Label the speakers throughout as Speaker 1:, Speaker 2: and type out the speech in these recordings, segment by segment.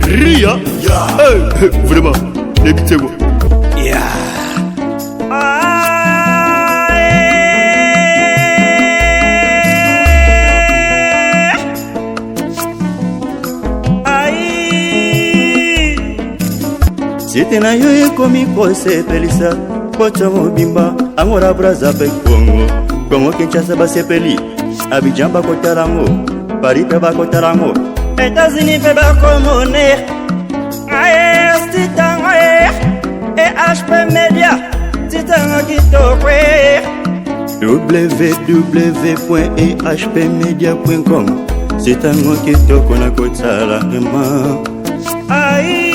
Speaker 1: Ria. Hey, vraiment, nayebi te kwa.
Speaker 2: Site na yo ekomi kosepelisa poto mobimba, Angola, Braza mpe Kongo, Kongo Kinshasa basepeli, Abidjan bakotala yango, Paris mpe bakotala yango, États-Unis mpe bakomone. Ae sitango EHP Media, sitango kitoko. www.ehpmedia.com, sitango kitoko na kotala vraiment. Ai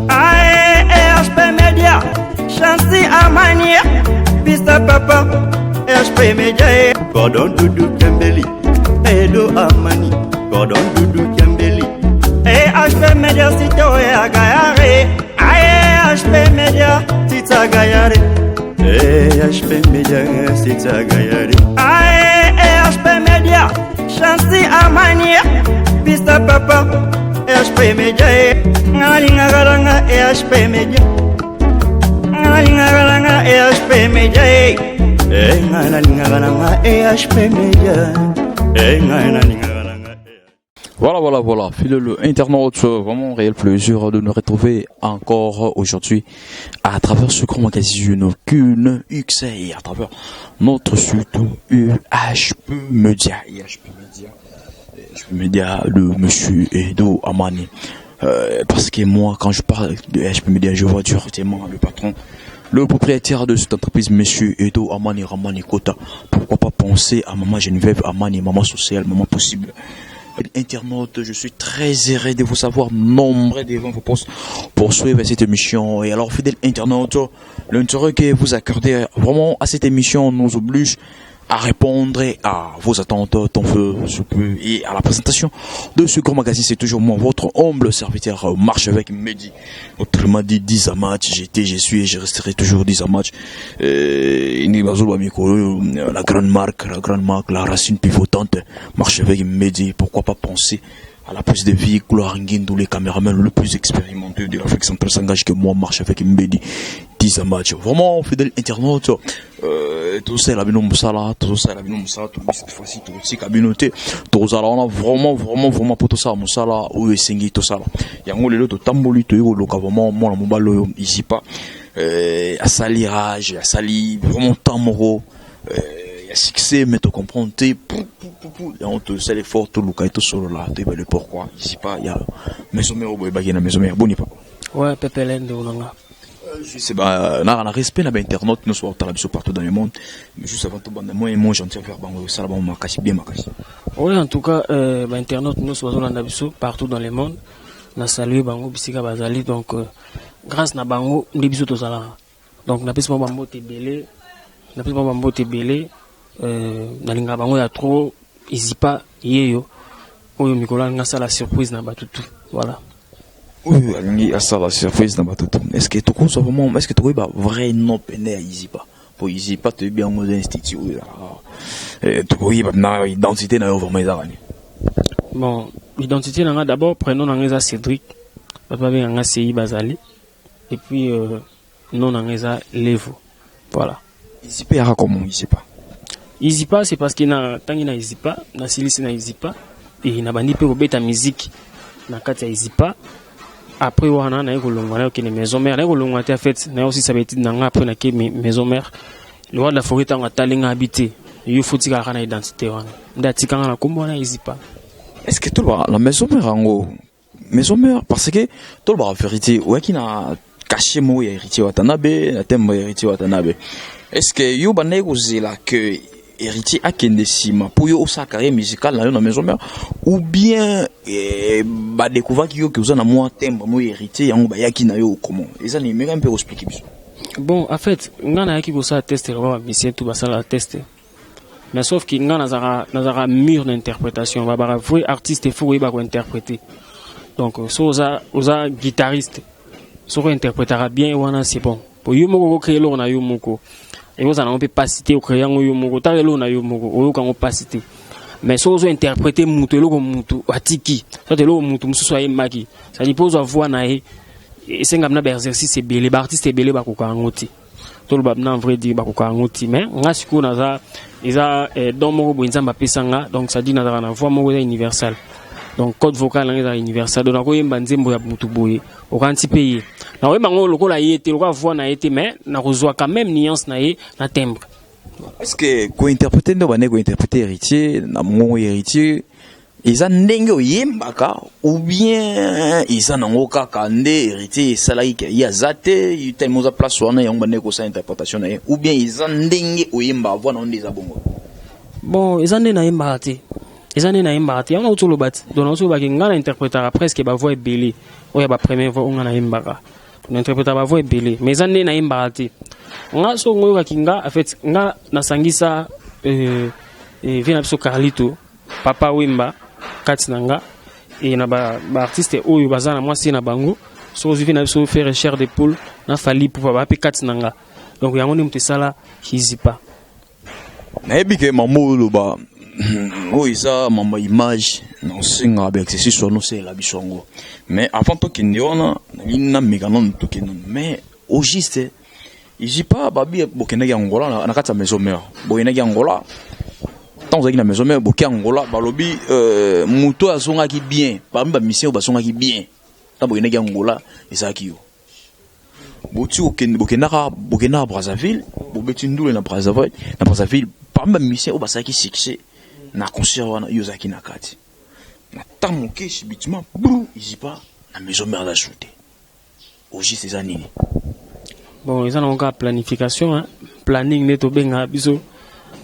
Speaker 2: Ae EHP Media, Chancy Amani, Pista Papa, EHP Media. Gordon Dudu Kembeli, Edo Amani, Gordon Dudu Kembeli. EHP Media sito ya gayare. Ae HP Media tita gayare. EHP Media sita gayare. Ae EHP Media, Chancy Amani, Pista Papa, EHP Media. Ngalinga EHP Media. Ngalinga EHP Media. Eh ngalinga EHP Media. Eh ngalinga.
Speaker 3: Voilà, voilà, voilà. Fidèle internaute, vraiment réel plaisir de nous retrouver encore aujourd'hui à travers ce grand magazine Qu'une XA et à travers notre site UHP Media. UHP Media. UHP Media de Monsieur Edo Amani. Parce que moi, quand je parle de UHP Media, je vois directement le patron, le propriétaire de cette entreprise, Monsieur Edo Amani Ramani Kota. Pourquoi pas penser à Maman Geneviève Amani, maman sociale, maman possible. Internaute, je suis très heureux de vous savoir nombreux devant vos postes pour suivre cette émission. Et alors, fidèle internaute, l'intérêt que vous accordez vraiment à cette émission nous oblige à répondre à vos attentes, tant peu, peu, et à la présentation de ce grand magazine. C'est toujours moi, votre humble serviteur, marche avec Mehdi. Autrement dit, 10 à match, j'étais, je suis et je resterai toujours 10 à match. La grande marque, la grande marque, la racine pivotante, marche avec Mehdi. Pourquoi pas penser à la prise de vie, Gloire Ngindou, les caméramans le plus expérimenté de l'Afrique centrale s'engage que moi, marche avec Mehdi, 10 à match. Vraiment, fidèle internaute, tout ça, la bino moussala, tout ça, la bino moussala, tout cette fois-ci, tout aussi, cabinoté, tout ça, on a vraiment, vraiment, vraiment pour tout ça, moussala, ou essengi, tout ça, là. Yango, le lot, tamboli, tout, le vraiment, moi, la mobile, ici pas, à salirage, à sali, vraiment, tamoro, succès, mais tu comprends, t'es, pou, pou, pou, pou, et on te sait l'effort, tout le cas, tout solo là, tu le pourquoi, ici pas, il y a maison mère, il y a maison mère, bon, pas.
Speaker 4: Ouais, Pépélène de Olanga.
Speaker 3: C'est bah, on a respect, na internet, nous sommes partout dans le monde, mais juste avant tout, moi et moi, gentil faire bango, ça, bon, makasi, bien makasi.
Speaker 4: Oui, en tout cas, bah, internet, nous sommes partout dans le monde, on a salué bango, bisika bazali, donc, grâce na bango, nous bisous tous là. Donc, na pesi bango tebele, na pesi bango tebele, nalinga bango ya trop, izipa yeyo oyo mikolo alinga asala surprise na bato tout, voilà.
Speaker 3: Oyo alingi asala surprise na bato tout. Est-ce que tokozwa vraiment, est-ce que tokoyeba vrai nom pene ya Izipa? Po Izipa toyebi yango eza institut oyo ezalaka. Tokoyeba na identité na yo vraiment ezalaka nini?
Speaker 4: Bon, identité na nga d'abord, prénom na nga eza Cédric, bato babenga nga CI Bazali, et puis nom na nga eza Levo, voilà.
Speaker 3: Izipa eyaka comment, Izipa?
Speaker 4: Izipa, c'est parce que na tangi na Izipa, na silisi na Izipa, et na bandi pe kobeta musique na kati ya Izipa. Après wana na kolongwa na okende maison mère, na kolongwa te en fait, na aussi ça beti na nga après na ke maison mère. Le roi de la forêt tango atalinga habité, yo futi kaka na identité wana. Nda tikanga na kombo na Izipa.
Speaker 3: Est-ce que toi la maison mère yango, maison mère parce que toi la vérité, ouais qui na caché mo ya héritier Watanabe, na tembo héritier Watanabe. Est-ce que yo banda kozela que héritier akende sima pour yo sa carrière musicale na yo na maison mère ou bien ba découvrir ki yo que oza na moi tembo mo héritier yango ba yaki na yo comment? Eza ni meka mpe expliquer biso.
Speaker 4: Bon, en fait, nga na yaki kosala test ba musicien tout basala test. Mais sauf que nga nazaka mur d'interprétation, ba ba vrai artiste faut koyeba ko interpréter. Donc so oza guitariste, so ko interprétera bien wana c'est bon. Po yo moko ko créer eloko na yo moko. Et oza na mpe pasité o créer yango yo moko, tala eloko na yo moko, oyoka yango pasité. Mais soki ozo interpréter mutu, eloko mutu atiki, soit eloko mutu mosusu ayembaki, c'est-à-dire mpo ozwa voix na ye, esengami na baexercice ebele. Baartiste ebele bakoka yango te. Toloba na vrai dire, bakoka yango te. Mais nga sikoyo naza, eza don moko boye Nzambe apesa nga. Donc c'est-à-dire nazalaka na voix moko eza universelle. Donc code vocal nanga ezala universel. Donc nakoyemba nzembo ya mutu boye, okanisi mpe ye, nakoyemba yango lokola ye te, lokola voix na ye te, mais nakozwa quand même nuance na ye na timbre.
Speaker 3: Est-ce que kointerpréter nde obandaki kointerpréter Héritier na mongongo Héritier, eza ndenge oyembaka ou bien eza nango kaka nde Héritier esalaki ke ye aza te, tellement oza place wana, yango bandeki kosala interprétation na ye, ou bien eza ndenge oyembaka, voix na yo nde eza bongo?
Speaker 4: Bon, eza nde nayembaka te, eza nde nayembaka te. Yango nauti oloba te. Donc nauti olobaki, ngai na interprétaka presque bavoix ebele oyo ya bapremière voix oyo ngai nayembaka. Na interprétaka bavoix ebele, mais eza nde nayembaka te. Nga so oyokaki nga, en fait nga nasangisa vieux na biso Carlito, Papa Wemba kati na nga e na baartiste ba oyo baza na mwasi na bango. So ozwi vieux na biso Frère Chair de Poule na Fally Ipupa, baa mpe kati na nga. Donc yango nde moto esala Hizipa.
Speaker 3: Nayebi ke mama oyo oloba oyo eza mama image na osenga baexercice wana, osalela biso yango. Mais avant tokende wana, nalingi nameka nanu, tokende nanu. Mais au juste, Izipa, babi bokendaki Angola na kati ya Maison Mère. Bokendaki Angola ntango ozalaki na Maison Mère, boke Angola, balobi moto oyo azongaki bien parmi bamusicien oyo bazongaki bien ntango bokendaki Angola ezalaki yo. Boti kokende, bokendaka Brazzaville, bobeti ndule na Brazzaville. Na Brazzaville, parmi bamusicien oyo basalaki succès na concert wana, yo ozalaki na kati. Na ntango moke, subitement, bru, Izipa na Maison Mère aza te. Au juste, eza nini?
Speaker 4: Bon, eza nango kaka planification, hein? Planning nde tobengaka biso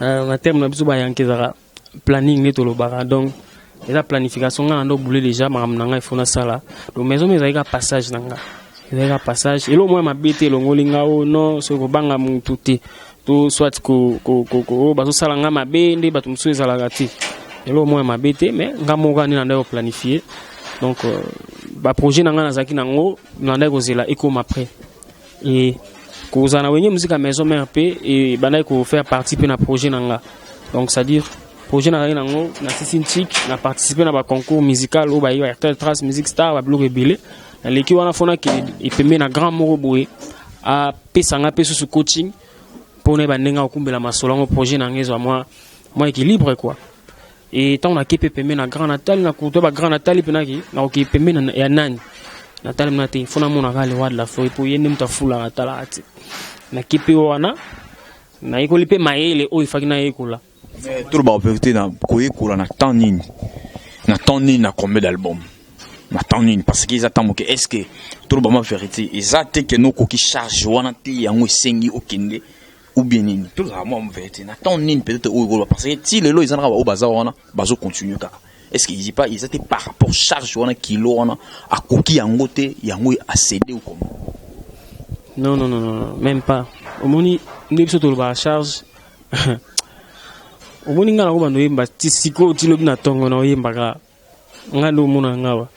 Speaker 4: na terme na biso bayanke, ezalaka planning nde tolobaka. Donc eza planification. Nga na ndo bule déjà makambo na ngai ifo nasala. Donc Maison Mère ezalaki kaka passage na nga, ezalaki kaka passage. Eloko moko ya mabe te elongoli nga o non, soki kobanga mutu te to soit oyo bazosala nga mabe nde bato mosusu ezalaka te. Eloko moko ya mabe te, mais nga moko kaka nde na ndaki koplanifie. Donc baprojet na ngai nazalaki nango, nandaki kozela ekoma prêt. E kozala na Wenge Musica Maison Mère mpe ebandaki kofaire partie mpe na projet na nga. Donc c'est à dire projet nazalaki nango, nasisi ntik na participer na baconcours musical oyo bayi Airtel Trace Music Star, babiloko ebele naleki wana. Fo nakende epembe na grand moko boye apesa nga mpe susu coaching mpo nayeba ndenge akokumbela masolo yango, projet na nga ezwa mwa équilibre quoi. E ntango nake mpe pembe na grand, natali na kutu bagrand, natali mpe naki nakoki pembe ya nani, natali mna te. Fo namonaka le roi de la forêt, mpo ye nde moto afulaka, atalaka te. Nake mpe wana, nayekoli mpe mayele oyo efaki nayekola.
Speaker 3: Toloba vérité, na koyekola na temps nini, na temps nini, na combien d'album, na temps nini? Parce que eza temps moke. Est ce que, toloba ma vérité, eza te ke nokoki charge wana te, yango esengi okende, ou bien nini? Tozala mwa vérité, na temps nini peut-être oyo koloba? Parce que ti lelo eza naka baoyo baza wana, bazocontinue kaka. Est ce que Izipa eza te par rapport charge wana, kilo wana, akoki yango te, yango acédé ou comment?
Speaker 4: Non, non, non, non, même pas. Omoni nde biso tolobaka charge. Omoni ngai nango bando oyemba ti sikoyo, ti lobi na ntongo na oyembaka ngai nde omona nga wa.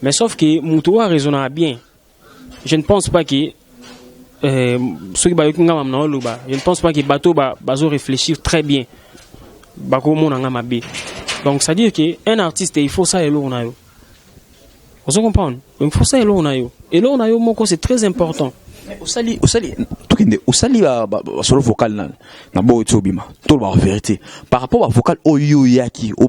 Speaker 4: Mais sauf que moto oyo araisonnaka bien, je ne pense pas que soki bayoki nga mamu na oloba, je ne pense pas que bato bazo réfléchir très bien bakomona nga mabe. Donc c'est à dire que un artiste, il faut ça, eloko na yo, ozo comprendre? Il faut ça, eloko na yo, eloko na yo moko, c'est très important.
Speaker 3: Osali tokende, osali basolo vocal na boyo ti obima. Toloba vérité, par rapport bavocal oyo oyaki, oyo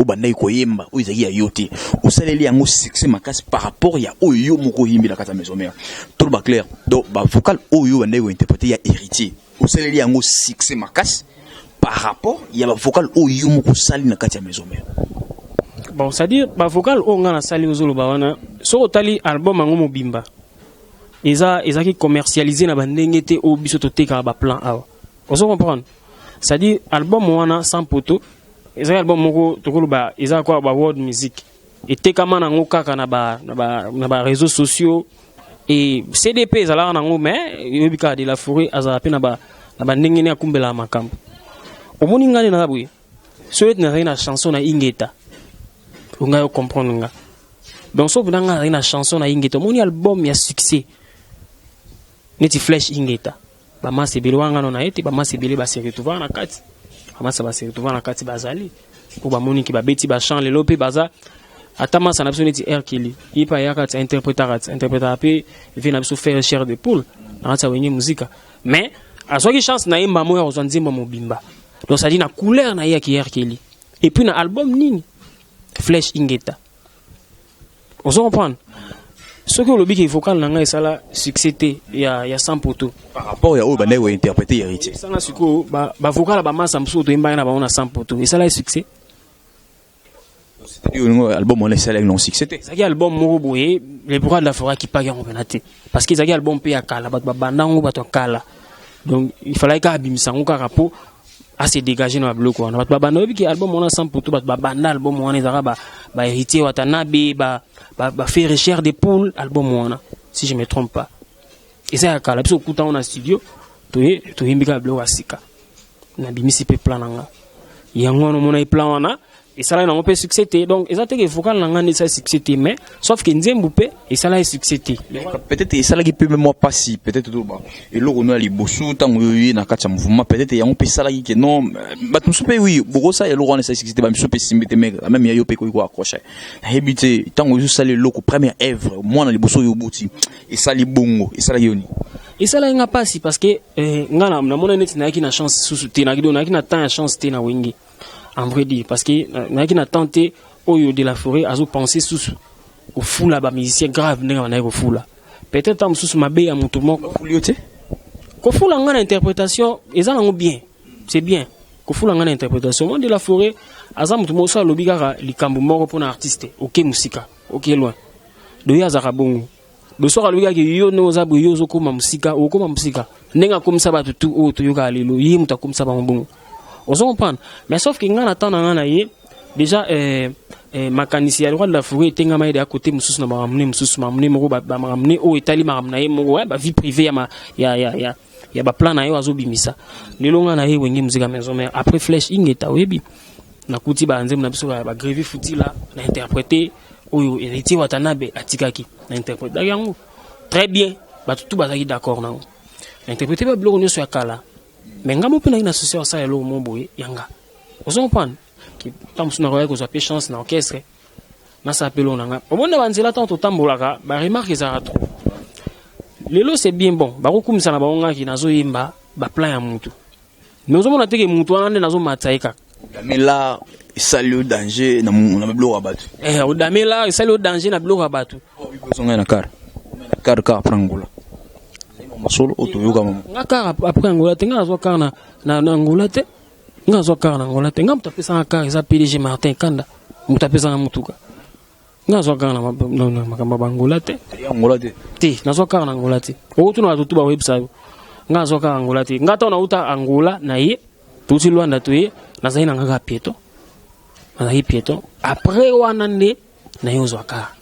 Speaker 3: bandaki koyemba, oyo ezalaki ya yo te, osaleli yango succès makasi par rapport ya oyo yo moko oyembi na kati ya Maison Mère. Toloba clair, donc bavocal oyo bandaki kointerpréter ya Héritier, osaleli yango succès makasi par rapport ya bavocal oyo yo moko osali na kati ya Maison Mère.
Speaker 4: Bon, c'est à dire bavocal oyo nga nasali, ozoloba wana, soki otali album yango mobimba, eza ezalaki commercialisé na bandenge te oyo biso totekaka baplan awa, ozo comprendre? C'est à dire album wana Sans Poto ezalaki album moko tokoloba eza kwa ba world music, etekama nango kaka na ba réseaux sociaux et CD mpe ezalaka nango. Mais oyebi kaka de la forêt azala mpe na bandenge ne akumbelaka makambo. Omoni ngai nde naza boye, soki ete nazalaki na chanson na Ingeta, ongai ocomprendre nga. Donc soki mpena ngai nazalaki na chanson na Ingeta, omoni album ya succès neti Flèche Ingeta, bamasa ebele wana ngano na ye te, bamasa ebele base retrouva na kati, bamasa base retrouva na kati bazali. Oyo bamoni ke babeti bachant lelo mpe baza ata masa na biso neti Erkeli, ye mpe ayaka ti interprétaka, ti interprétaka mpe vie na biso Ferre Chair de Poule na kati ya Wenge Muzika, mais azwaki chance na ye mbamo ya kozwa nzembo mobimba. Donc c'est-à-dire na couleur na ye yaki Erkeli, et puis na album nini, Flèche Ingeta. Ozo comprendre? Soki olobi ke vocal na ngai esala succès te ya Sans Poto
Speaker 3: par rapport ya oyo bandaki kointerpréter Héritier.
Speaker 4: Esanga sikoyo bavocal ya bamasa mosusu toyembaki na bango na Sans Poto esala succès.
Speaker 3: C'est-à-dire olingo album wana esalaki non succès te?
Speaker 4: Ezalaki album moko boye, Le Roi de la Forêt akipaki yango mpena te, parce que ezalaki album mpe ya kala, bato babanda yango, bato ya kala. Donc il fallait kaka abimisa yango kaka mpo ase dégager na babiloko wana bato babanda. Oyebi ke album wana Sans Poto, bato babanda album wana ezalaka bahéritier Watanabe, baFerre Chair de Poule. Album wana, si je me trompe pas, eza ya kala. Biso okuta yango na studio, toye toyembi kaka biloko ya sika. Nabimisi mpe plan na nga yango wana. Omona plan wana esalaki nango mpe succès te. Donc eza te ke vocal na nga nde esali succès te, mais sauf ke nzembo mpe esalaki succès te.
Speaker 3: Peut-être esalaki mpe mwa pasi, peut-être toloba eloko no ya liboso ntango oyo ye na kati ya mouvement, peut-être yango mpe esalaki ke non, bato mosusu mpe oui, bokosala eloko wana esali succès te, bamisu mpe esimbi te, mais même ya yo mpe ekoki koaccroche. Nayebi te, ntango ozosala eloko, première œuvre, mwana liboso oyo obuti, esali bongo, esalaki yo nini?
Speaker 4: Esalaki nga mpasi parce que nga namona neti nayaki na chance susu te, nayaki na temps ya chance te na Wenge, en vrai dire, parce que nayaki na temps te oyo de la Forêt azopense susu kofula bamusicien grave ndenge bandaki kofula. Peut-être ntango mosusu mabe ya moto moko.
Speaker 3: Bafuli yo te?
Speaker 4: Kofula nga na interprétation eza nango bien, c'est bien kofula nga na interprétation. Moi, de la Forêt aza moto moko so alobi kaka likambo moko mpona artiste, oke mosika, oke loin. Do ye azalaka bongo. Do soki alobi kaka yo ndenge oza boye, yo ozokóma mosika, okóma mosika. Ndenge akomisa bato tu oyo toyokaka lelo, ye moto akomisa bango bongo. Ozo comprendre? Mais sauf ke nga na temps na nga na ye déjà, makanisi ya Roi de la Forêt etengama ye deya côté mosusu na makambo ne mosusu, makambo ne moko, bamakambo ne oyo etali makambo na ye moko, bavie privée ya, ma, ya, ya, ya, ya baplan na ye oyo azobimisa lelo. Nga na ye Wenge Musica Maison Mère, après Flèche Ingeta, oyebi nakuti banzembo na biso bagrevi futila na interprété oyo Héritier Watanabe atikaki. Na interprétaki yango très bien, bato tu bazalaki d'accord nango. Na interprété babiloko nyonso ya kala, mais nga mo mpe naki na souci ya kosala eloko mo boye ya nga. Ozo comprendre? Ntango mosusu nakoyaki kozwa mpe chance na orchestre, nasala mpe eloko na nga. Omoni na banzela ntango totambolaka, baremarque ezalaka trop. Lelo c'est bien bon, bakokumisa na bango ngaki nazoyemba baplan ya mutu, mais ozomona teke mutu wana nde nazomatisa ye kaka.
Speaker 3: Damela esali yo danger na biloko ya bato.
Speaker 4: Eh, odamela esali yo danger na biloko ya bato.
Speaker 3: Ozongai na car, car car après Angola, masolo oyo toyoka mama.
Speaker 4: Nga car après Angola te. Nga nazwa car na Angola te. Nga nazwa car na Angola te. Nga moto apesanga car eza PDG Martin Kanda, moto apesanga motuka. Nga nazwa car na makambo ya bangola te.
Speaker 3: Angola te?
Speaker 4: Te, nazwa car na Angola te. Okotuna bato tu, bakoyebisa yo nga nazwa car Angola te. Nga ntango nauta Angola na ye, touti Lwanda, toye, nazali na nga kaka piéton, nazalaki piéton. Après wana nde na ye ozwa car.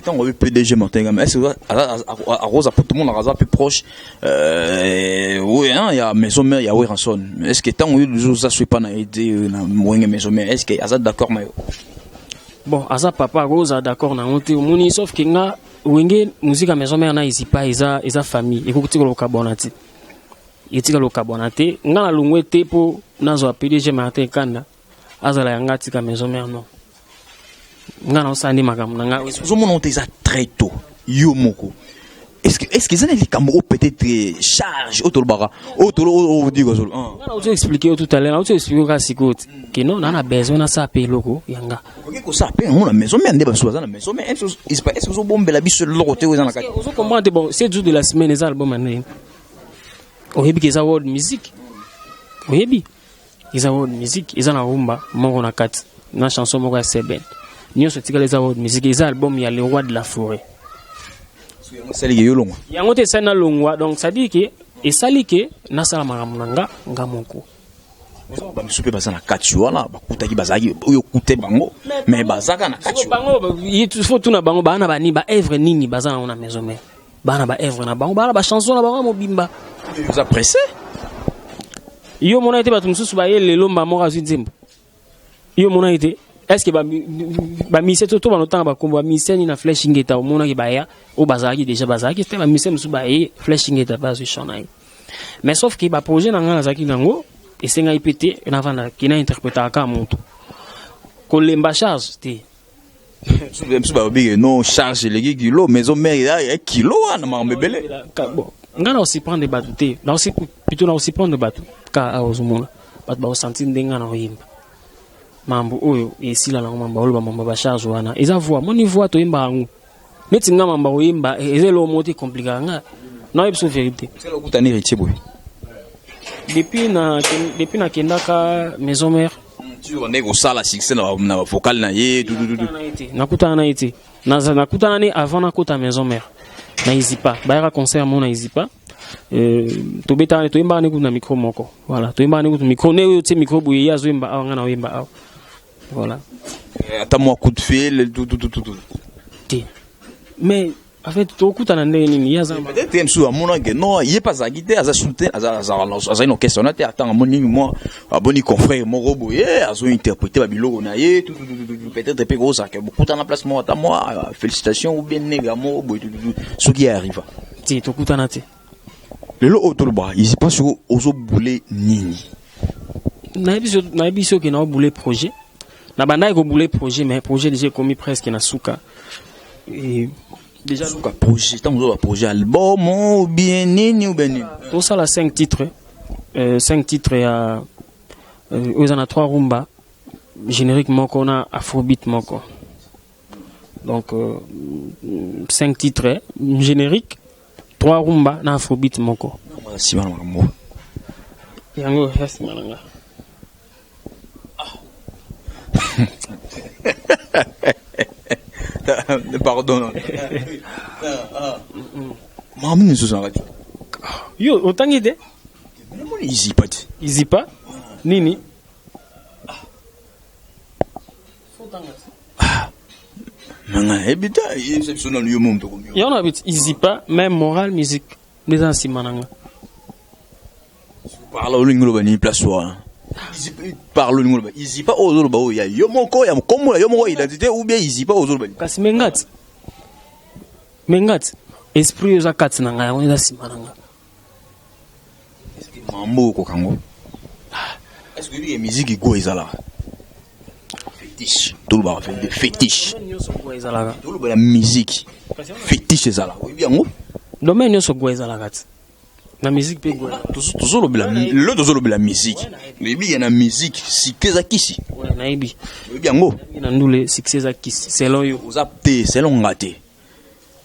Speaker 3: Ntango obi PDG Martin Gama, est ce que akoza po tout le monde aza plus proche, oui, hein, ya Maison Mère ya Werrason? Est ce que ntango oyo oza so epa na ye te na Wenge Maison Mère, est ce que aza d'accord na yo?
Speaker 4: Bon, aza papa, akozala d'accord nango te. Omoni, sauf ke nga Wenge Musica Maison Mère na ezipa eza famille, ekoki tikala kokabwana te, etikala kokabwana te. Nga nalongwe te mpo nazwa PDG Martin Kanda azala yanga atika Maison Mère, non. Nga naosala nde makambo na nga.
Speaker 3: Ozomona te eza très tôt yo moko. Est-ce que eza na likambo oyo peut-être charge oyo tolobaka oyo tolo oyo odika solo?
Speaker 4: Nga nauti expliquer yo tout à l'heure, nauti expliquer yo kaka sikoyo te ke non, naa na besoin nasala mpe eloko ya nga.
Speaker 3: Okoki kosala mpe yango na Maison Mère nde basusu baza na Maison Mère. Est-ce que ozobombela biso eloko te oyo eza na kati?
Speaker 4: Ozo comprendre te? Bon, 7 jours de la semaine eza album ya ndenge oyebi ke eza world music. Oyebi eza world music, eza na rumba moko na kati na chanson moko ya seben. Nyonso etikala eza world music, eza album ya Le Roi de la Forêt.
Speaker 3: Esaliki yo longwa?
Speaker 4: Yango te esali nalongwa. Donc ça dit ke esali ke nasala makambo na nga nga moko.
Speaker 3: Bamisu mpe baza na kati wana, bakutaki, bazalaki oyo okute bango, mais bazaka na kati.
Speaker 4: Bango faut tuna bango, baa na bani, baœuvre nini baza nango na Maison Mère. Baa na baœuvre na bango, baa na bachanson na bango ya mobimba.
Speaker 3: Oza pressé.
Speaker 4: Yo mona ete bato mosusu baye lelo, mba moko azwi nzembo. Yo mona ete est ce que bamusicien to banotanga bakombo bamusicien nini na Flèche Ingeta omonaki baya oyo bazalaki déjà? Bazalaki te. Bamusicien mosusu baye Flèche Ingeta mpe azwi chant na ye, mais sauf ke baprojet na ngai nazalaki nango. Esengaki mpe te navanda ke na interprétaka kaka moto kolemba charge te.
Speaker 3: Biso balobi ke non, charge eleki kilo, maison mère ya kilo wana, makambo ebele.
Speaker 4: Bon, ngai na kosurprendre bato te, plutôt na kosurprendre bato ka awa. Ozomona bato bakosentir ndenge ngai na koyemba mambo oyo esila nango. Mambo oloba, mambo bacharge wana eza voix. Moni voix toyembaka yango neti nga mambo koyemba eza eloko moko te compliquaka nga, nayebi biso vérité.
Speaker 3: Okutani Héritier boye?
Speaker 4: Depuis nakendaka maison mère.
Speaker 3: Ndenge kosala succès na bavocal na ye.
Speaker 4: Nakutana na ye te. Nakutana ne avant nakota maison mère na Izipa. Bayaka concert mo na Izipa, tobetaka, toyembaka ne kutu na micro moko. Voilà, toyembaka ne kutu micro ne oyo tie micro boye, ye azoyemba awa, nga na oyemba awa, voilà.
Speaker 3: Ata mwa coup de fil, tout, tout, tout, tout?
Speaker 4: Te, mais en fait tokutana ndenge nini? Ye aza
Speaker 3: Peut-être ye mosusu amonake non, ye mpe azalaki te, aza su te, azali na orchestre wana te. Atanga amoni nini, mwa aboni confrère moko boye azointerpréter babiloko na ye, peut-être mpe kozalaka bokutana place moko, ata mwa félicitation ou bien nega moko boye, soki ye arriva.
Speaker 4: Te, tokutana te.
Speaker 3: Lelo oyo tolobaka, Izipa, soki ozobule nini?
Speaker 4: Nayebi soki naobule projet, na bandaki kobule projet, mais projet déjà ekomi presque na suka.
Speaker 3: Déjà suka projet, ntango ozoba projet, album ou bien nini ou bien nini?
Speaker 4: Tosala 5 titres, 5 titres ya oyo eza na 3 rumba, générique moko na afrobeat moko. Donc 5 titres, générique, 3 rumba na afrobeat moko.
Speaker 3: Nsima na makambo.
Speaker 4: Yango ya nsima na nga.
Speaker 3: Pardon, makambo nini lisusu na kati?
Speaker 4: Yo otangi te?
Speaker 3: Namoni Izipa te.
Speaker 4: Izipa nini?
Speaker 3: Nanga nayebi te, yebisa biso nanu yo mo moto komi.
Speaker 4: Yango na biti Izipa, même moral musique nde eza na nsima na nga.
Speaker 3: Parla, olingi oloba nini place wana? Parle, olingi oloba Izipa oyo ozoloba oyo ya yo moko, ya kombo na yo moko, identité, ou bien Izipa oyo ozoloba nini?
Speaker 4: Kasi me ngati esprit oyo eza kati na ngai, yango eza nsima na nga.
Speaker 3: Mambo okoka ngo, est-ce que oyebi musique go ezalaka fétiche? Tolobaka fétiche.
Speaker 4: Nyonso go ezalaka.
Speaker 3: Toloba ya musique, fétiche ezalaka, oyebi yango?
Speaker 4: Domaine nyonso go ezalaka ti na musique mpe go.
Speaker 3: Tozolobela lelo, tozolobela musique. Oyebi ya na musique succès eza kisi?
Speaker 4: Nayebi.
Speaker 3: Oyebi yango?
Speaker 4: Na ndule, succès eza kisi selon yo.
Speaker 3: Oza te, selon nga te,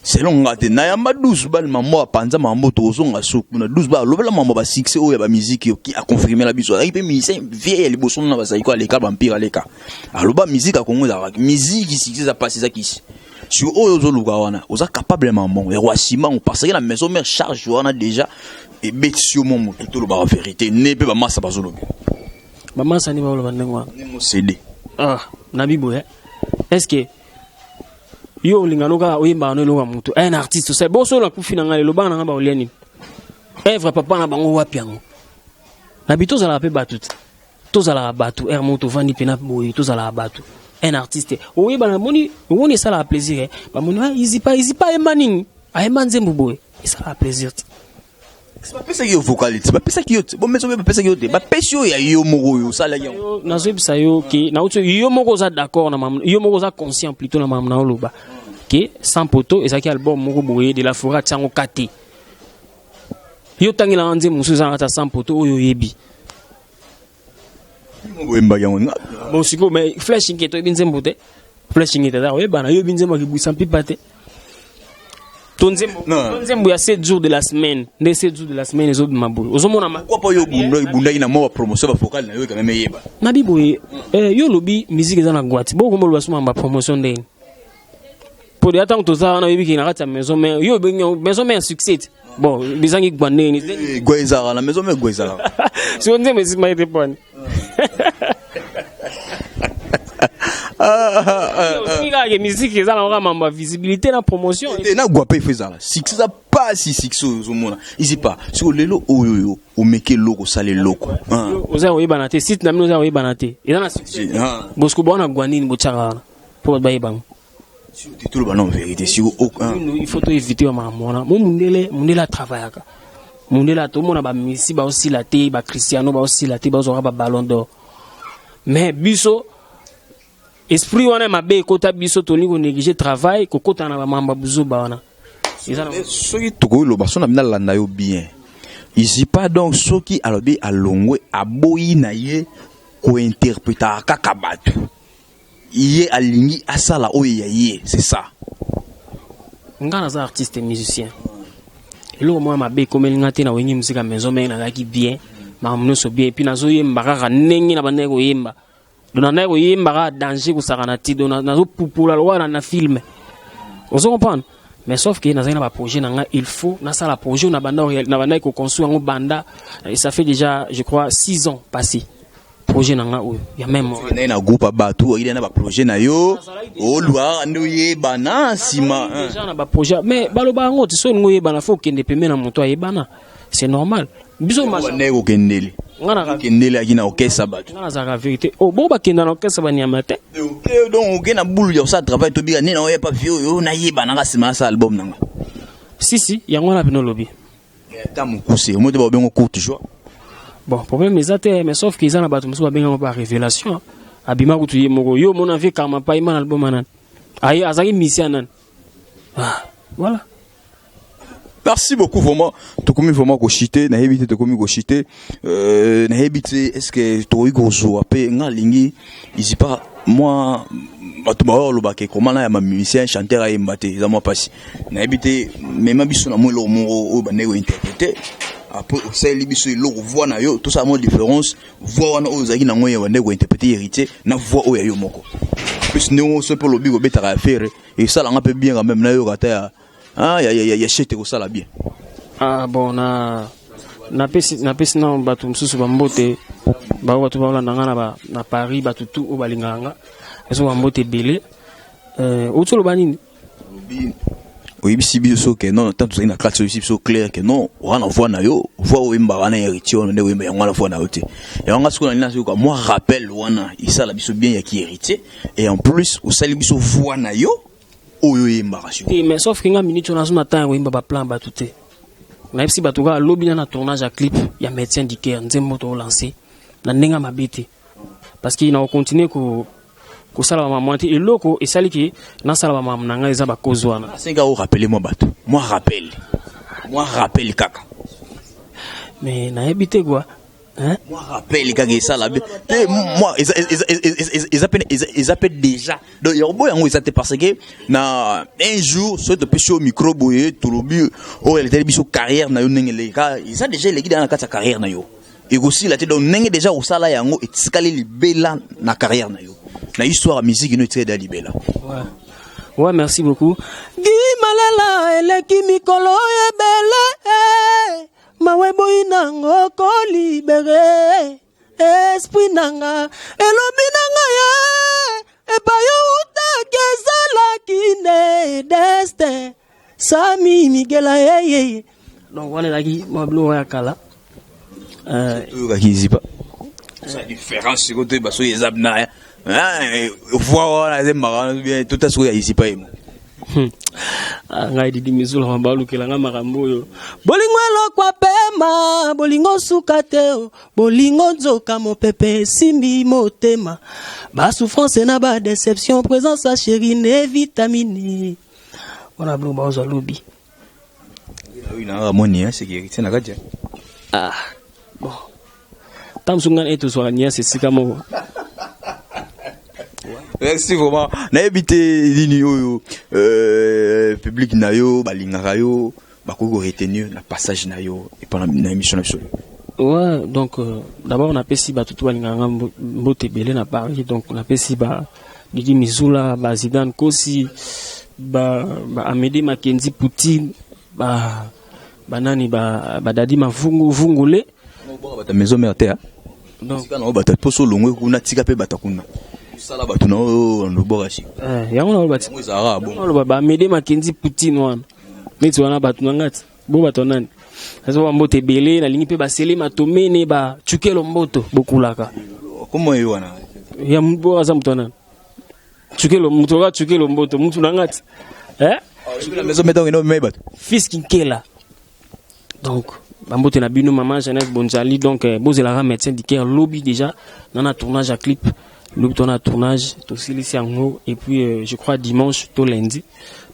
Speaker 3: selon nga te. Nayamba 12 bale, mambo apanza mambo, tozonga so kuna. 12 bale alobela mambo basuccès oyo ya bamusique oyo aconfirmela biso. Azalaki mpe musicien vie ya liboso na bazalaki ko aleka bampire, aleka aloba musique ya Kongo ezalaka musique, succès eza pasi, eza kisi. Sur oyo ozoluka wana, oza capable ya mambo ya koasimango, parce que na maison mère charge wana déjà ebetisi yo mwa motu. Tolobaka vérité ne mpe bamasa bazoloba.
Speaker 4: Bamasa nde baloba ndenge wana.
Speaker 3: Ndenge CD.
Speaker 4: Ah, nabi boye, est ce que yo olingano kaka oyembaka no eloko ya motu, un artiste osali boso nakufi na ngai lelo, bana na ngai baolia nini? Œuvre papa na bango wapi yango? Nabi tozalaka mpe bato te, tozalaka bato ere moko tovandi mpena boye, tozalaka bato. Un artiste oyebana, moni omoni esalaka plaisir, bamoni Izipa, Izipa ayemba nini, ayemba nzembo boye, esalaka plaisir te.
Speaker 3: Bapesaki yo vocal te, bapesaki yo te, bomeso mpe bapesaki yo te, bapesi yo ya yo moko oyo osalaki yango.
Speaker 4: Nazoyebisa yo ke nauti, yo moko oza d'accord na mamu, yo moko oza conscient plutôt na mamu na oloba ke Sans Poto ezalaki album moko boye de la forêt, atia yango kate. Yo otangelanga nzembo mosusu eza na kati ya Sans Poto oyo oyebi?
Speaker 3: Oyembaki yango.
Speaker 4: Bon, sikoyo, mais Flèche Nketo, oyebi nzembo te? Flèche Nketo aza oyebana. Yoyebi nzembo akibwisa mpipa te? To nzembo ya 7 jours de la semaine, nde 7 jours de la semaine ezobima boye, ozomona.
Speaker 3: Pourquoi pas yo obundaki na mwa bapromotion, bavocal na yo quand même eyeba?
Speaker 4: Nabi boye, yo olobi musique eza na gwati, bokoma oloba suma bapromotion ndeni? Po deya ntango toza wana, oyebi ke na kati ya maison mère, yo obengi maison mère succès te. Bon, bizangi gwa ndeni?
Speaker 3: Gwa ezalaka na maison mère, gwa ezalaka.
Speaker 4: Siko nzembo esimba ete pwani osengi kaka ke musique eza na kaka mambo ya visibilité na promotion.
Speaker 3: Te, na gwa mpe ifo ezala succès, eza pasi. Succès oyo ozomona Izipa siko lelo oyo, oyo omeki eloko, osala eloko.
Speaker 4: Oza koyebana te, site na bino oza koyebana te, eza na succès. Bosiko bwana gwa nini botiaka wana mpo bato bayeba yango?
Speaker 3: Toloba non vérité.
Speaker 4: Il faut toéviter bamakambo wana. Mo mundele, mundele atravaillaka. Mundele atomona bamisi baosila te, bacristiano baosila te, bazwaka baballon d'or. Mais biso, esprit wana ya mabe ekota biso, tolingi konéglige travail, kokota na bamamba buzoba wana. Eza na
Speaker 3: Soki tokoki loba so na bino, alanda yo bien Izipa. Donc soki alobi alongwe, aboyi na ye kointerpretaka kaka bato, ye alingi asala oyo ya ye, c'est ça?
Speaker 4: Nga naza artiste musicien. Eloko moko ya mabe ekomeli nga te na Wenge Musica Maison Mère. Nazalaki bien, makambo nyonso bien, et puis nazoyemba kaka ndenge na bandaki koyemba. Donc nandaki koyemba kaka danger, kosakana ti. Donc nazopupula lokola na film, ozo comprendre? Mais sauf que nazali na baprojet na nga, il faut nasala projet oyo na bandaki koconstruire yango banda, et ça fait déjà, je crois, 6 ans passé, projet na nga oyo ya même.
Speaker 3: Naye na groupe ya bato oyili na baprojet na yo, olwaka nde oyebana nsima.
Speaker 4: Déjà na baprojet, mais baloba yango ti so olingi oyebana, faut okende pembe na moto ayebana, c'est normal. Biso
Speaker 3: Ndenge kokendele
Speaker 4: nga na
Speaker 3: okendele aki na okesa bato.
Speaker 4: Nga nazalaka vérité. Oh, bo bakenda na orchestre banyama te.
Speaker 3: Ok, donc oke na bulu ya kosala travail, tobika nde na oyepa vie oyo nayebanaka nsima nasala album nanga.
Speaker 4: Si, si, yango wana pene olobi.
Speaker 3: Ata mokuse omo te, babengo courte joie.
Speaker 4: Bon, problème eza te, mais sauf que eza na bato mosusu babengango ba révélation, abima kutu ye moko. Yo omona vie karma paima na album anani, aye azalaki musicien nani? Ah, voilà.
Speaker 3: Merci beaucoup vraiment. Tokomi vraiment koshite, nayebi te, tokomi koshite. Nayebi te, est-ce que tokoki kozwa mpe nga alingi Izipa mwa bato baoyo olobaka ekoma na ya bamusicien chanteur ayemba te, eza mwa mpasi. Nayebi te, mema biso na mwa eloko moko oyo bandeki kointerprete, après osaleli biso eloko voix na yo, tosala mwa différence, voix wana oyo ozalaki nango ya bandeki kointerprete Héritier na voix oyo ya yo moko. Plus ndenge so mpe olobi kobetaka ya Ferre, esalanga mpe bien quand même, nayoka ata ya ah, ya chete kosala bien.
Speaker 4: Ah bon, na napesi na bato mosusu bambote, bao bato baolanda nga na Paris, bato tu oyo balingaka nga, ezo bambote ebele. Outi oloba nini?
Speaker 3: Oyebisi biso ke non, tant tozali na classe, oyebisi biso clair ke non, wana voix na yo, voix oyembaka wana, Héritier wana nde oyemba yango wana, voix na yo te. Yango nga sikoyo nalingi nazoyoka mwa rappel wana esala biso bien ya ki Héritier, et en plus osali biso voix na yo oyo oyembaka sikoyo.
Speaker 4: Te, mais sauf ke nga minute oyo nazo na temps ya koyemba baplan ya bato te. Nayebisi bato kaka lobi na tournage ya clip ya Médecin du Cœur, nzembo tolance na ndenge ya mabe te, parce que na kocontinue ko kosala bamama te. Eloko esali ke nasala bamama na ngai eza bakozi wana.
Speaker 3: Asenga orapele mwa bato mwa rappel kaka.
Speaker 4: Mais nayebi te quoi, hein?
Speaker 3: Mwa rappel kaka esala bien te, mwa eza mpe déjà. Donc ya koboya yango eza te, parce que na un jour soki topesi yo micro boye, tolobi oyo eleteli biso carrière na yo ndenge eleki kaka, eza déjà eleki déjà na kati ya carrière na yo, ekosila te. Donc ndenge déjà kosala yango etikali libela na carrière na yo, na histoire ya musique no, etikali déjà libela.
Speaker 4: Ouais, merci beaucoup. Guy Malala eleki mikolo ebele, mawe boyi nango kolibere esprit nanga, elobi nanga ye epai outaki ezalaki nde destin sami migela yeye. Donc wana ezalaki mwa biloko ya kala.
Speaker 3: Oyokaki Izipa sa différence sikoyo toyeba soki eza na voix wana ezembaka wana bien, tota sikoyo ya Izipa ye moko.
Speaker 4: Ah, ngai Didi Mizula, balukela nga makambo oyo. Bolingo eloko apema, bolingo suka te o. Bolingo nzoka mopepe esimbi motema, basouffrance na badéception, présence ya chéri ne vitamine wana, biloko bazwa lobi.
Speaker 3: Oyo nanga moni sécurité na kati.
Speaker 4: Ah bon, ntango mosusu ngai na ye tozwaka niance esika moko.
Speaker 3: Merci vraiment. Nayebi te nini oyo public na yo balingaka yo bakoki koretenir na passage na yo epa na émission na biso.
Speaker 4: Ouais, donc d'abord napesi bato tu balingaka nga mbote ebele na Paris. Donc napesi ba Didi Mizula, ba Zidane Kosi, ba Amédée Makenzi Poutine, ba banani, ba Dadi Mavungu Vungule.
Speaker 3: Bato Maison Mère te.
Speaker 4: Donc
Speaker 3: tika na bato mposo olongwe kuna, tika mpe bato kuna, osala bato na oyo lobwaka si.
Speaker 4: Yango naloba ti.
Speaker 3: Yango ezalaka bongo.
Speaker 4: Naloba ba Amédée Makenzi Poutine wana neti wana bato na nga ti bo bato nani nazo bambote ebele. Nalingi mpe basele matomene bacukelo mboto bokulaka.
Speaker 3: Komo ye wana?
Speaker 4: Ya bo aza moto nani, cukelo moto oka cukelo mboto mutu na nga ti, eh?
Speaker 3: Na Maison Mère ntango eno me bato.
Speaker 4: Fils Kinkela, donc Bambote na bino, mama Jeannette Bonzali. Donc bozelaka Médecin du Cœur lobi déjà na tournage ya clip. Lobi to na tournage, tosilisi yango, et puis je crois dimanche to lundi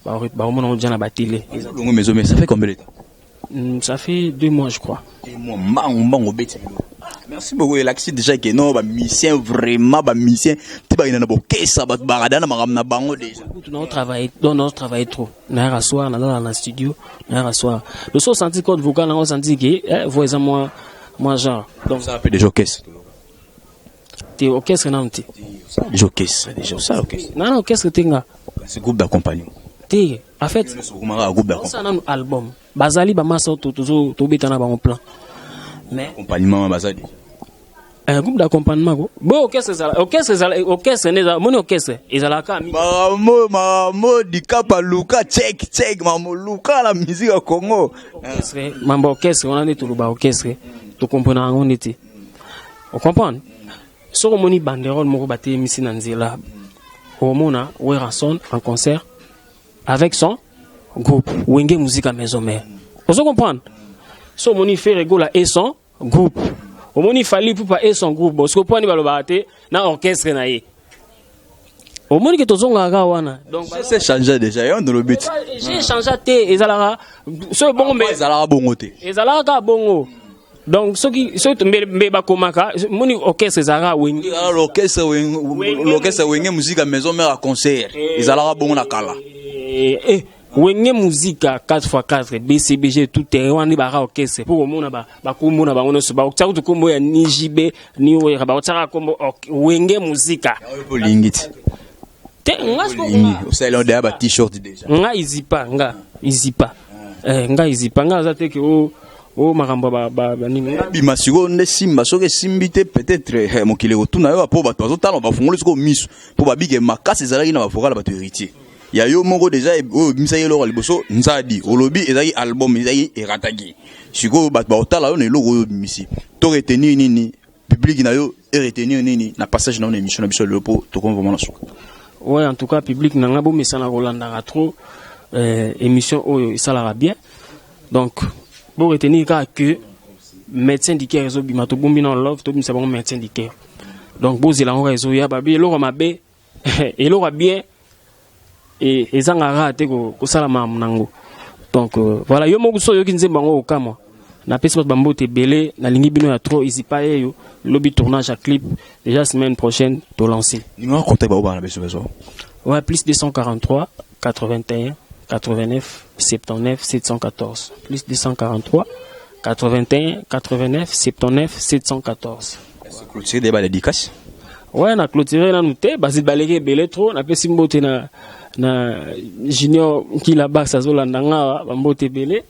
Speaker 4: bakomona yango déjà na batélé.
Speaker 3: Longo maison, mais ça fait combien de temps?
Speaker 4: Ça fait 2 mois, je crois.
Speaker 3: Moi, mbango mbango obeti. Merci beaucoup. Elakisi déjà ke non, bamusicien, vraiment bamusicien ti bakenda na bokesa, bato bakada na makambo na bango déjà.
Speaker 4: Kutu nao travailler, donc nao travailler trop. Nayaka soir, nazala na studio, nayaka soir. Le so osenti code vocal nango, osenti ke voix eza mwa genre, donc
Speaker 3: ça mpe déjà orchestre.
Speaker 4: Te, orchestre nanu te.
Speaker 3: Déjà orchestre, déjà osala orchestre.
Speaker 4: Nana orchestre te, nga.
Speaker 3: C'est groupe d'accompagnement.
Speaker 4: Te, en fait
Speaker 3: okomaka groupe d'accompagnement.
Speaker 4: Osala nanu album, bazali bamasa tobeta na bango plan, mais
Speaker 3: accompagnement baza déjà.
Speaker 4: Un groupe d'accompagnement ko bo orchestre ezala, orchestre ezala, orchestre nde ezala. Moni, orchestre ezalaka
Speaker 3: Makambo, makambo dikapa luka check check, makambo luka na musique ya Congo.
Speaker 4: Orchestre, mambo orchestre wana nde toloba orchestre, tokomprena yango nde te. Ocomprendre, soki omoni banderole moko batelemisi na nzela, omona Werrason en concert avec son groupe Wenge Musica Maison Mère, ozo comprendre? So omoni Ferre Gola et son groupe, omoni Fally Ipupa et son groupe, bon, sikoyo po balobaka te na orchestre na ye, omoni ke tozongaka kaka wana, donc
Speaker 3: c'est changé déjà yo ndolobi ti.
Speaker 4: J'ai changé te, ezalaka soki bongo
Speaker 3: me ezalaka bongo te.
Speaker 4: Ezalaka kaka bongo. Donc soki mbe bakomaka, moni, orchestre ezalaka Wenge.
Speaker 3: Ezalaka l'orchestre Wenge Musica Maison Mère à concert, ezalaka bongo na kala.
Speaker 4: Wenge Musica 4x4, BCBG, tout terrain wana nde baka orchestre, mpo komona bakombo na bango nyonso, bakotia kutu kombo ya ni JB ni Wera, bakotiaka kombo Wenge Musica.
Speaker 3: Olingi ti.
Speaker 4: Te, nga
Speaker 3: olingi osali deya ba t-shirt déjà.
Speaker 4: Nga izipa, nga izipa, nga izipa, nga aza te ke o makambo banini.
Speaker 3: Bima sikoyo nde simba. Soki esimbi te, peut-être mokili ekotuna yo, mpo bato bazotala, bafungoli sikoyo miso, mpo babike makasi ezalaki na bavocal ya bato. Héritier ya yo moko déjà oyo obimisaki eloko ya liboso nzadi, olobi ezalaki album, ezalaki erataki. Sikoyo bato bakotala yo na eloko oyo obimisi, to retenir nini? Public na yo eretenir nini na passage na yo na émission na biso lelo, mpo tokomi vraiment na suka?
Speaker 4: Ouais, en tout cas public na nga, bomesana kolandaka trop émission oyo esalaka bien. Donc bo retenir kaka que Médecin du Cœur ezobima, tobombi na love, tobimisa bango Médecin du Cœur. Donc bozela yango kaka, ezoya. Babi eloko mabe, eloko ya bien ezangaka te kosala makambo nango. Donc voilà, yo moko so oyoki nzembo yango, okamwa. Napesi bato bambote ebele, nalingi bino ya trop. Izipa yeyo lobi tournage ya clip déjà, semaine prochaine tolancer.
Speaker 3: Numéro contact bao bana beso beso.
Speaker 4: Ouais, plus 243 81 89 79 714, plus 243 81 89 79 714.
Speaker 3: Clôturer débat, dédicace.
Speaker 4: Ouais, na clôturer nanu te, basi baleki ebele trop. Napesi mbote na Junior Nkila Bax, azolanda nga awa, bambote ebele.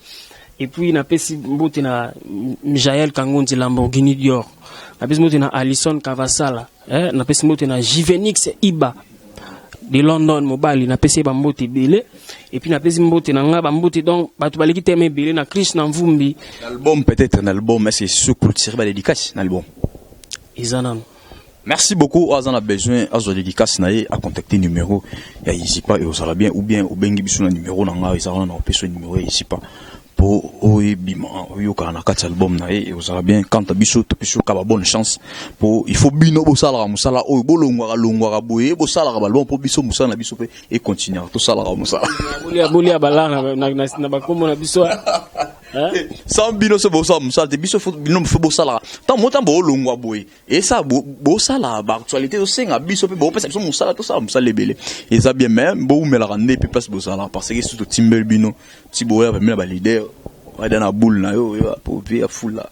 Speaker 4: Et puis napesi mbote na Jael Kangonzi, Lamborghini Dior. Napesi mbote na Alison Kavasala, napesi mbote na Jivenix Iba de London, mobali, napesi ye bambote ebele. Et puis napesi mbote na nga, bambote, donc bato baleki teme ebele na Krishna Mvumbi.
Speaker 3: L'album, peut-être un album, est-ce que ce clôturer ba dédicace na album?
Speaker 4: Eza nanu.
Speaker 3: Merci beaucoup. Aza na besoin azwa dédicace na ye, a contacter numéro ya Izipa et ozala bien, ou bien obengi biso na numéro na nga ezala na opesa numéro ya Izipa mpo oyebima, oyokaka na kati ya album na ye, ozala bien. Quant à biso, topesi yoka ba bonne chance, mpo il faut bino bosalaka mosala oyo, bolongwaka longwaka boye, bosalaka baalbum, mpo biso mosala na biso mpe econtinuaka, tosalaka mosala.
Speaker 4: Bolia bolia balaa na bakombo na biso.
Speaker 3: Sans bino so bosala mosala te. Biso bino fo bosalaka ntango mo ntango boolongwa boye, esa bosala baactualité, tosenga biso mpe bopesa biso mosala, tosala mosala ebele, eza bien. Mais boumelaka nde mpe place bozalaka, parce que soki totimbeli bino ti boya pembeni na baleader oya na boule na yo, oyo po mpe ya fula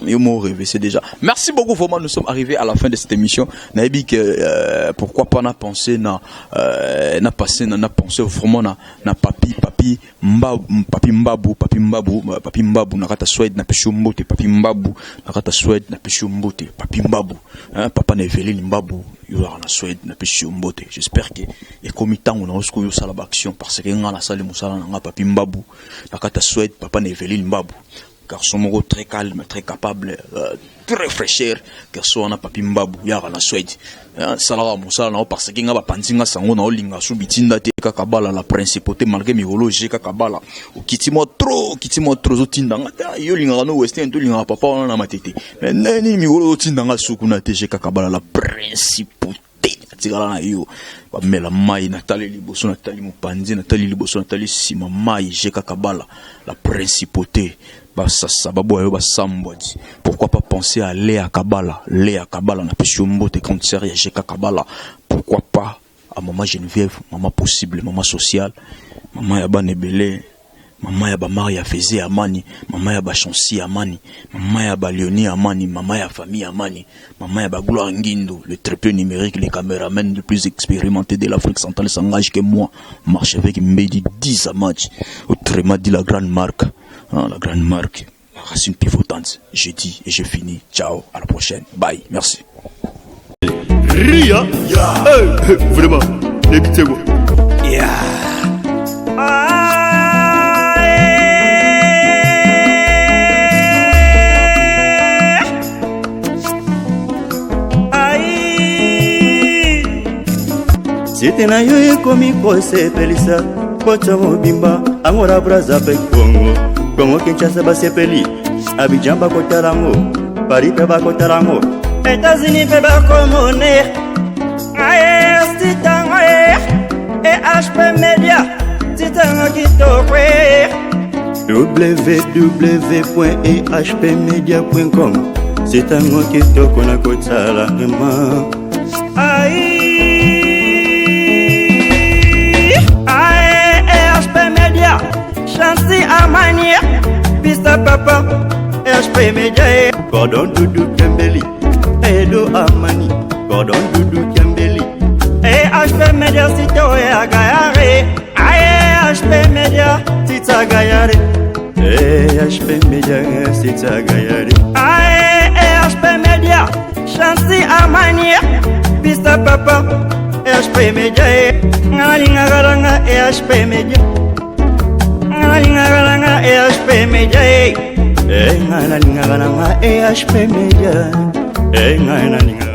Speaker 3: yo mo rêvé, c'est déjà. Merci beaucoup vraiment, nous sommes arrivés à la fin de cette émission. Nayebi que pourquoi pas na pensé na passé na pensé vraiment na papi Mbabu, papi Mbabu, papi Mbabu, papi Mbabu na kata Suède, na pesi mbote. Papi Mbabu na kata Suède, na pesi mbote. Papi Mbabu, hein, papa na Eveline Mbabu, yo na Suède, na pesi mbote. J'espère que ekomi ntango na osiko yo sala ba action, parce que nga na sali mosala na nga. Papi Mbabu na kata Suède, papa na Eveline Mbabu. Garçon moko très calme, très capable, très fraîcheur. Garçon wana Papi Mbabu yaka na Suède. Salaka mosala na yo parce que nga bapanzi nga sango na olinga su bitinda te kaka bala la principauté malgré mikolo je kaka bala okiti mwa trop, okiti mwa trop, ozotinda nga te. Yo olingaka no western to olingaka papa wana na matete, mais nini mikolo ozotinda nga su kuna te. Je kaka bala la principauté, atikala na yo bamela mai. Natali liboso, natali mopanzi, natali liboso, natali nsima mai. Je kaka bala la principauté, basasa baboya yo basambwa di. Pourquoi pas penser à Léa Kabala? Léa Kabala, napesi yo mbote, grande sœur ya Jeka Kabala. Pourquoi pas à maman Geneviève, maman possible, maman sociale, maman ya bana ebele, mama ya bamari ya Feze Amani, mama ya bachansi Amani, mama ya balioni Amani, mama ya famille Amani, mama ya bagloire Ngindo, le trépied numérique, les caméramans le plus expérimenté de l'Afrique centrale s'engage que moi marche avec Mbedi 10 à match, autrement dit la grande marque, hein, la grande marque, la racine pivotante. J'ai dit et j'ai fini. Ciao, à la prochaine, bye, merci.
Speaker 1: Ria. Hey, vraiment, nayebi te quoi.
Speaker 2: Yeah. Site na yo ekomi kosepelisa poto mobimba. Angola, Braza mpe Kongo, Kongo Kinshasa basepeli, Abidjan bakotala yango, Paris mpe bakotala yango, États-Unis mpe bakomone titango EHP Media, titango kitoko. www.ehpmedia.com, sitango kitoko na kotala vraiment. Ai Ae EHP Media, Chancy Amani, Pista Papa, EHP Media. Gordon Dudu Kembeli, Edo Amani, Gordon Dudu Kembeli, EHP Media, site oyo agayare. Ae HP Media, tita gayare. EHP Media, site gayare. Ae EHP Media, Chancy Amani, Pista Papa, EHP Media. Nga nalingaka nanga EHP Media, nga nalingaka nanga EHP Media. Nga nalingaka nanga EHP Media, nga nalingaka.